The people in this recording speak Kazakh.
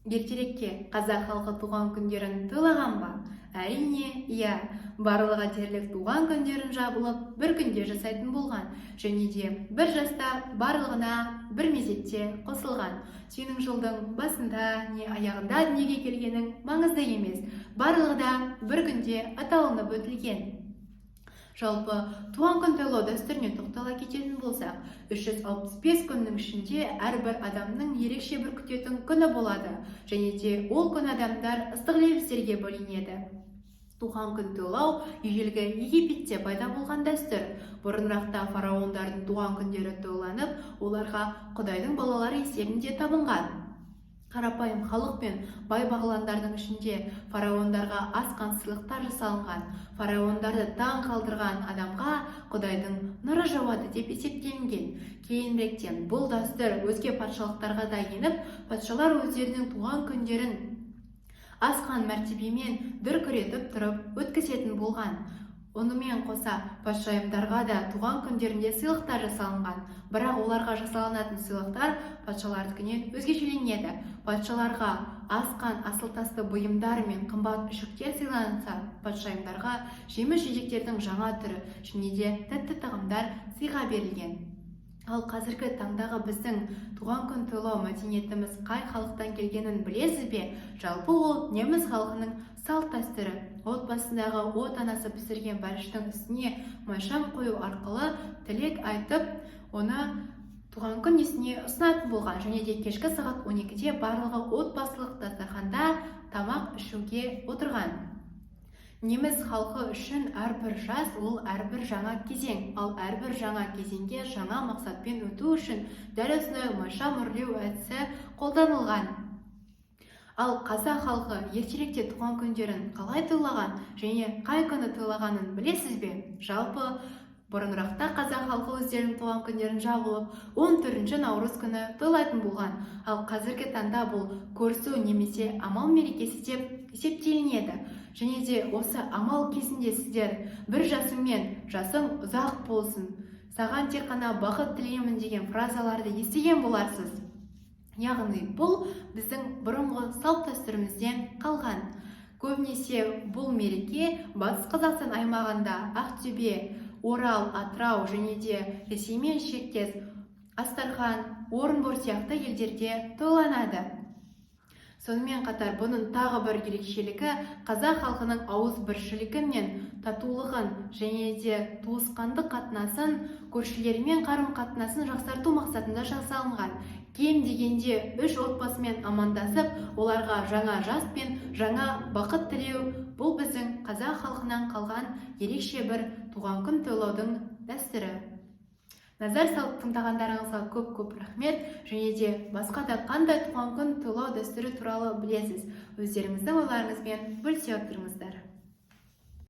Ертеректе қазақ халқы туған күндерін тойлаған ба? Әрине, иә. Барлығы дерлік туған күндерін жабылып, бір күнде жасайтын болған. Және де бір жаста барлығына бір мезетте қосылған. Сенің жылдың басында не аяғында дүниеге келгенің маңызды емес. Барлығы да бір күнде аталынып өтілген. Жалпы, туған күн тойлау дәстүріне тоқтала кететін болсақ, 365 күннің ішінде әрбір адамның ерекше бір күтетін күні болады. Және де ол күн адамдар ыстық лебіздерге бөленеді. Туған күн тойлау ежелгі Египетте пайда болған дәстүр. Бұрынырақта фараондардың туған күндері тойланып, оларға құдайдың балалары есебінде табынған. Қарапайым халық пен бай бағландардың ішінде фараондарға асқан сыйлықтар жасалынған. Фараондарды таң қалдырған адамға құдайдың нұры жауады деп есептелінген. Кейініректен бұл дәстүр өзге патшалықтарға да еніп, патшалар өздерінің туған күндерін асқан мәртебемен дүркіретіп тұрып өткізетін болған. Онымен қоса, патшайымдарға да туған күндерінде сыйлықтар жасалынған. Бірақ оларға жасалынатын сыйлықтар патшалардікінен өзгешеленеді. Патшаларға асқан асыл тасты бұйымдар мен қымбат үйшіктер сыйланса, патшайымдарға жеміс-жидектердің жаңа түрі және де тәтті тағамдар сыйға берілген. Ал қазіргі таңдағы біздің туған күн тойлау мәдениетіміз қай халықтан келгенін білесіз бе? Жалпы, ол неміс халқының салт дәстүрі. Отбасындағы отанасы пісірген бәліштің үстіне майшам қою арқылы тілек айтып, оны туған күн иесіне ұсынатын болған. Және де кешкі сағат 12-де барлығы отбасылық дастарханда тамақ ішуге отырған. Неміс халқы үшін әрбір жас ол әрбір жаңа кезең, ал әрбір жаңа кезеңге жаңа мақсатпен өту үшін дәл осындай майшам үрлеу әдісі қолданылған. Ал қазақ халқы ертеректе туған күндерін қалай тойлаған және қай күні тойлағанын білесіз бе? Жалпы, бұрынырақта қазақ халқы өздерінің туған күндерін жабылып 14 наурыз күні тойлайтын болған. Ал қазіргі таңда бұл көрісу немесе амал мерекесі деп есептелінеді. Және де осы амал кезінде сіздер «бір жасыңмен жасың ұзақ болсын», «саған тек қана бақыт тілеймін» деген фразаларды естіген боларсыз. Яғни бұл біздің бұрынғы салт дәстүрімізден қалған. Көбінесе бұл мереке Батыс Қазақстан аймағында, Ақтөбе, Орал, Атырау және де Ресеймен шектес Астрахань, Орынбор сияқты елдерде тойланады. Сонымен қатар, бұның тағы бір ерекшелігі қазақ халқының ауызбіршілігі мен татулығын және де туысқандық қатынасын, көршілерімен қарым-қатынасын жақсарту мақсатында жасалынған. Кем дегенде үш отбасымен амандасып, оларға жаңа жас пен жаңа бақыт тілеу, бұл біздің қазақ халқынан қалған ерекше бір туған күн тойлаудың дәстүрі. Назар салып тыңдағандарыңызға көп-көп рахмет. Және де басқа да қандай туған күн тойлау дәстүрі туралы білесіз? Өздеріңіздің ойларыңызбен бөлісе отырыңыздар.